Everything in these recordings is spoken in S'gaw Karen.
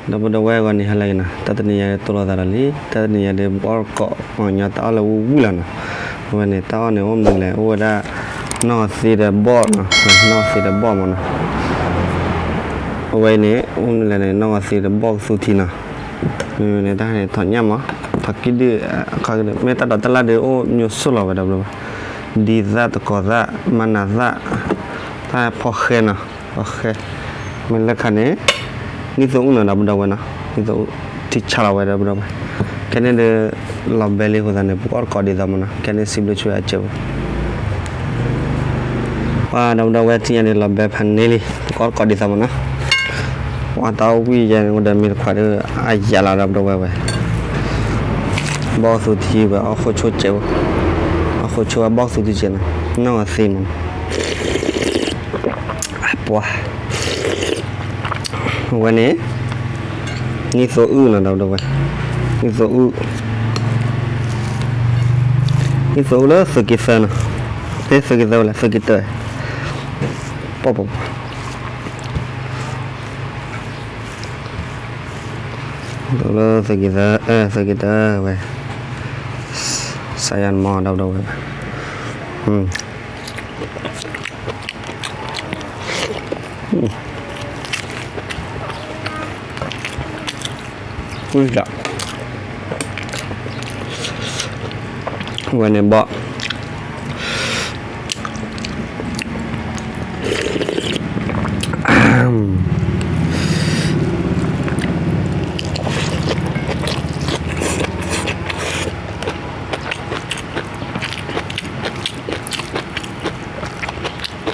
ဒီပုၢ်ဒီဝဲၢ်ဂီၤန့ၣ် ဟါလၢအဂ့ၤနီၤ, တၢ်တနံၤညါဒ်သိးလိာ်သးဒီးလံ, တၢ်တနံၤညါဒ်ပအီၣ်တကိး ပှၤကညီတၢ်အီၣ်လၢဝံၣ်ဝံၣ်လီၤနီၤ. အဝဲန့ၣ် တၢ်အီၣ်န့ၣ် အိၣ်မနုၤလဲၣ်, အိၣ်ဝဲဒၣ် နီၢ်ဂီၤသ့ဒီးဘီၣ်နီၤ, နီၢ်ဂီၤသ့ဒီးဘီၣ်မးနီၤ. အဝဲအံၤန့ၣ် အိၣ်မနုၤလဲၣ်န့ၣ် နီၢ်ဂီၤသ့ဒီးဘီၣ်ကသူထံနီၤ. မ့ၢ်န့ၣ် တၢ်န့ၣ် ထီၣ်ညၣ်မး, ထီၣ်ကံၣ်ဒုၣ်, မ့ၢ်တၢ်ဒိးတၢ်လၢ်ဒီး အိၣ်ညိၣ်ဆိၣ်လီၤဝဲဒီပုၢ်ဒီဝဲၢ်, ဒ်သၣ်တကိးသၣ် မၤနၤသၣ်, တၢ်ဖီဃဲနီၤ, ဖီဃဲ, မ့ၢ်လၢခါန့ၣ် နံၣ်သိအုၣ်နီၤ ဒီပုၢ်ဒီဝဲၢ်နီၤ, နံၣ်သိအုၣ် ထံဆါလီၤဝဲဒီပုၢ်ဒီဝဲၢ်, ခဲန့ၣ်ဒီး လီၤဘဲလံအဃိသတးန့ၣ် ပကအီၣ်တကိးဒ်သိးမးနီၤ, ခဲန့ၣ်စံးဘျုးဆိဝဲအစဲးဖိ ပှၤဒီပုၢ်ဒီဝဲၢ် တနံၤညါဒ်လီၤဘဲဖးန့ၢ်လံ, ပကအီၣ်တကိးဒ်သိးမးနီၤ. ပှၤတၢ်အီၣ်ဝံၣ်ယဲန့ၣ် အိၣ်ဒီးမ့ၢ်တခွးဒီး အယၤလီၤဒီပုၢ်ဒီဝဲၢ်ဝဲ, ဘီၣ်ကသူထံ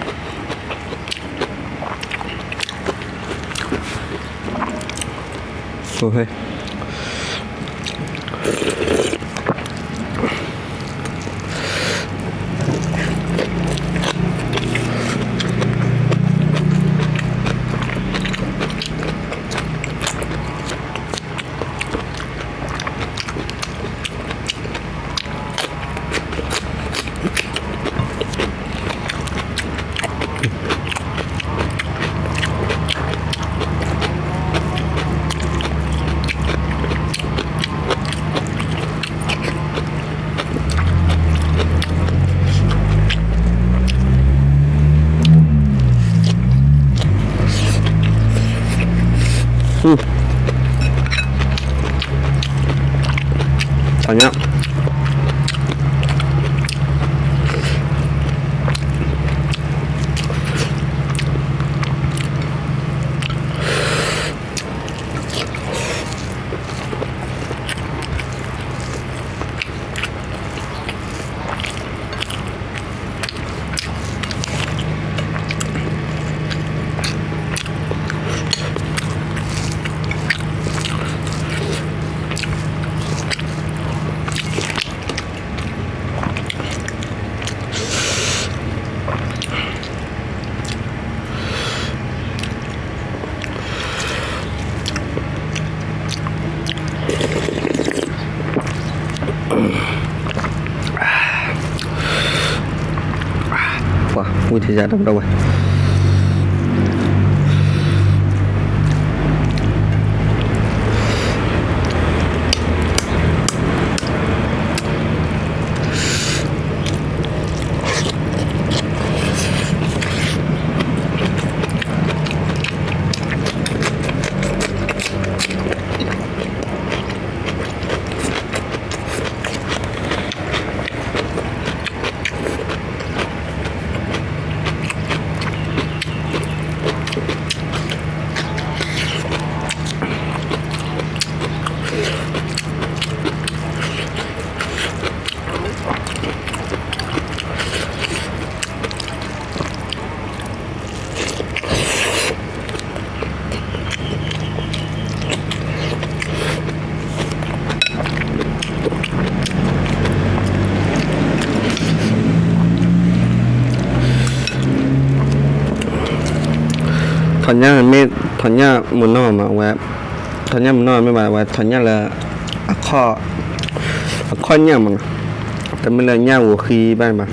ဝဲ အီၣ်ဃိဆိကဲးဖိ, အီၣ်ဃိဆိဝဲဘီၣ်ကသူထံကဲးနီၤ, နီၢ်ဂီၤသ့မးနီၤ. ပှၤ အဝဲန့ၣ် နံၣ်သိအုၣ်နီၤ ဒီပုၢ်ဒီဝဲၢ်, နံၣ်သိအုၣ်, နံၣ်သိအုၣ်လၢသုးက့သၢနီၤ, သုးက့သၢဝဲလဲၣ် သုးက့တၢ, ပှၤ ပှၤ လၢသုးက့သၢ, သုးက့တၢဝဲ, စးယၤနမီၤ ဒီပုၢ်ဒီဝဲၢ်, ဝဲန့ၣ်ဘီၣ် ပှၤ ဝံၣ်ထံယၤ ဒီပုၢ်ဒီဝဲၢ်. ထီၣ်ညၣ်မ့ၢ် ထီၣ်ညၣ်မုၢ်နီၢ်မးဝဲ, ထီၣ်ညၣ်မုၢ်နီၢ်မ့ၢ်ဘၣ်ဝဲ ထီၣ်ညၣ်လၢ အခီၣ်ညၣ်မးနီၤ, တမ့ၢ်လၢညၣ်ဂိၤဃံဘၣ်န့ၣ်ဘၣ်.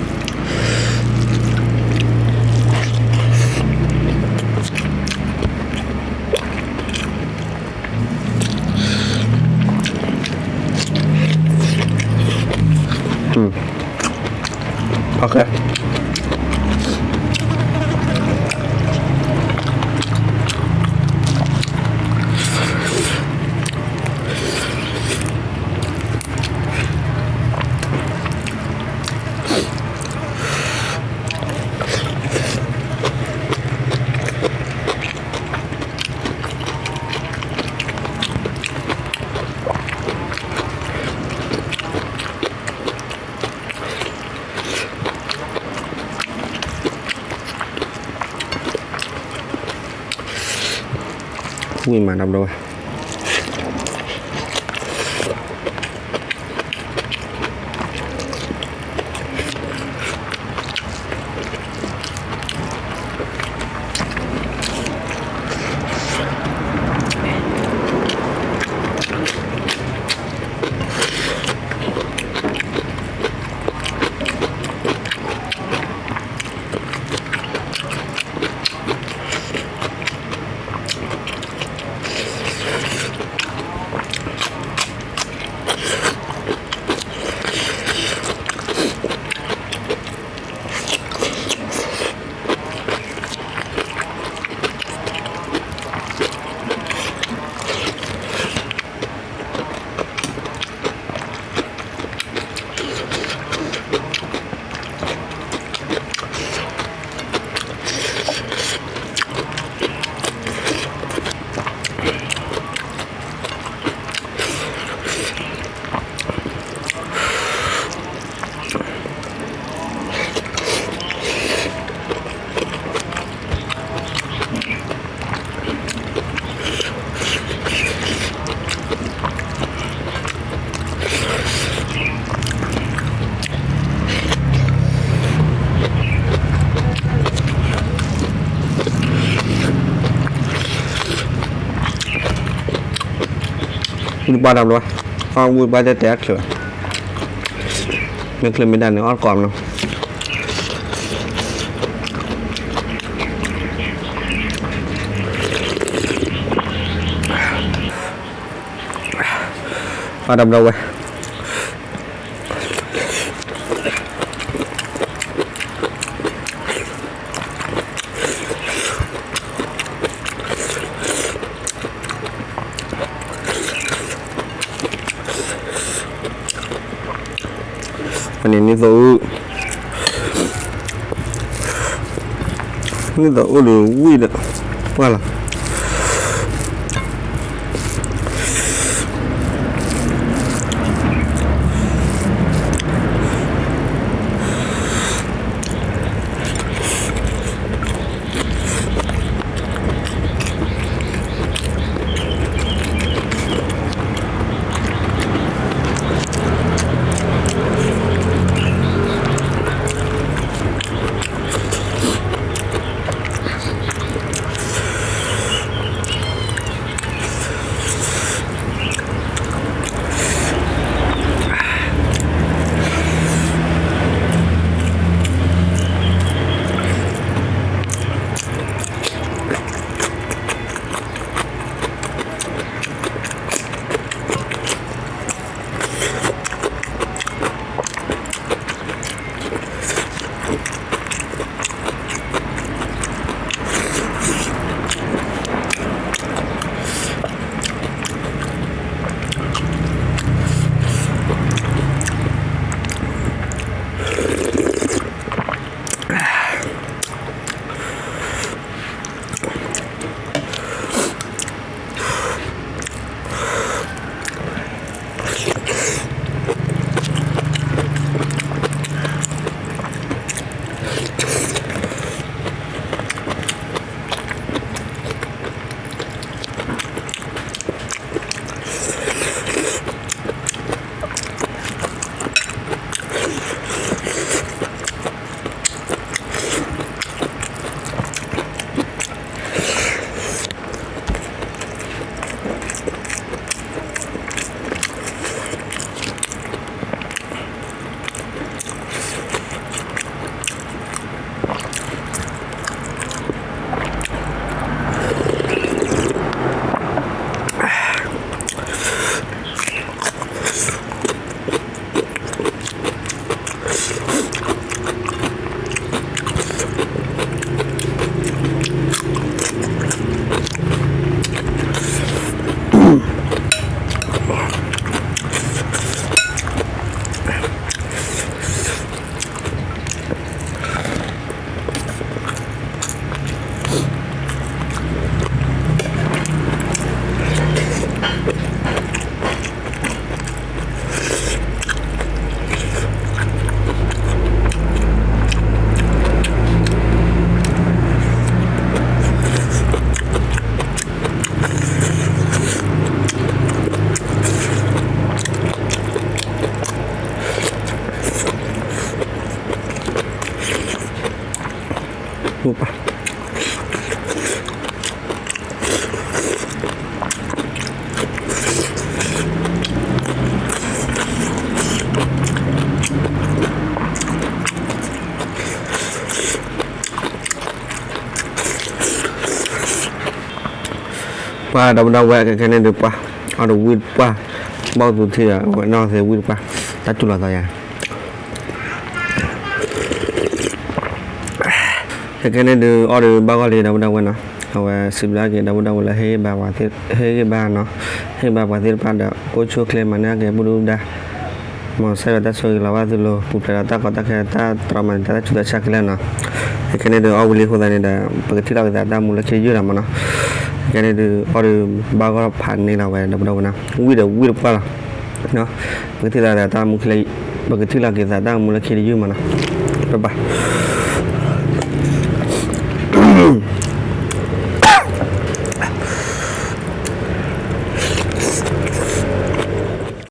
ဝံၣ်မးတဘျီဝဲ. ဝံၣ်တပှၢ်တၢ်ဘျီ, အီၣ်ဝံၣ်တပှၢ်တဲတဲအချၢး, မ့ၢ်ချၢးမ့ၢ်ဒၣ်န့ၣ် အီၣ်တကိးမနီၤ. အီၣ်တဘျီဝဲ. အန့ၣ်နံၣ်သိအုၣ်, နံၣ်သိအုၣ်ဒီးဝံၣ်ဒီး, ပှၢ်လီၤ. အ ပှၤဒီပုၢ်ဒီဝဲၢ် ခဲခဲန့ၣ်ဒုးပှၤ အီၣ်ဒီးဝံၣ်တပှၢ် ဘၣ်သူထံၣ်ဒီး အဝဲနီၢ်သ့ဝံၣ်တပှၢ် တၢ်တူၢ်လိာ်သးယၤ ခဲခဲန့ၣ်ဒုး အီၣ်ဒီးဘၣ်ဂီၢ်လံ ဒီပုၢ်ဒီဝဲၢ်နီၤ, အဝဲစံးဘျုးက့ၤဒီပုၢ်ဒီဝဲၢ်လၢဟ့ၣ်ဂံၢ်ဘါပှၤသ့ၣ် ဟ့ၣ်ဂံၢ်ဘါနီၤ, ဟ့ၣ်ဂံၢ်ဘါပှၤသ့ၣ်တဖၣ်ဒီး အိၣ်ဆူၣ်အိၣ်ချ့မၤန့ၢ်က့ၤ ပုၢ်ဒုၣ်ဒါ မ်ဆၢဝဲတၢ်ဆိၣ်ဂ့ၤလီၤဘၣ်သုလိၤ ပူၤဖျဲးဒီးတၢ်ကီတၢ်ခဲ တၢ်တြီမၤန့ၢ်တၢ် တၢ်ဆူးတၢ်ဆါခဲလၢာ်နီၤ, ခဲခဲန့ၣ်ဒုး အီၣ်ဝံၤလံအဃိသတးန့ၣ်ဒီး ပကထံၣ်လိာ်က့ၤသးတၢ်မူလၢခံတယုၢ်လီၤမးနီၤ, ခဲခဲန့ၣ်ဒုး အီၣ်ဒီးဘၣ်ဂီၢ်ဖးန့ၢ်လီၤဝဲ ဒီပုၢ်ဒီဝဲၢ်နီၤ, ဝံၣ်ဒီးဝံၣ်တပှၢ်လီၤ ပကထံၣ်လိာ်သးတၢ်မူ ပကထံၣ်လိာ်က့ၤသးတၢ်မူလၢခံတယုၢ်မးနီၤ, ပဘၣ်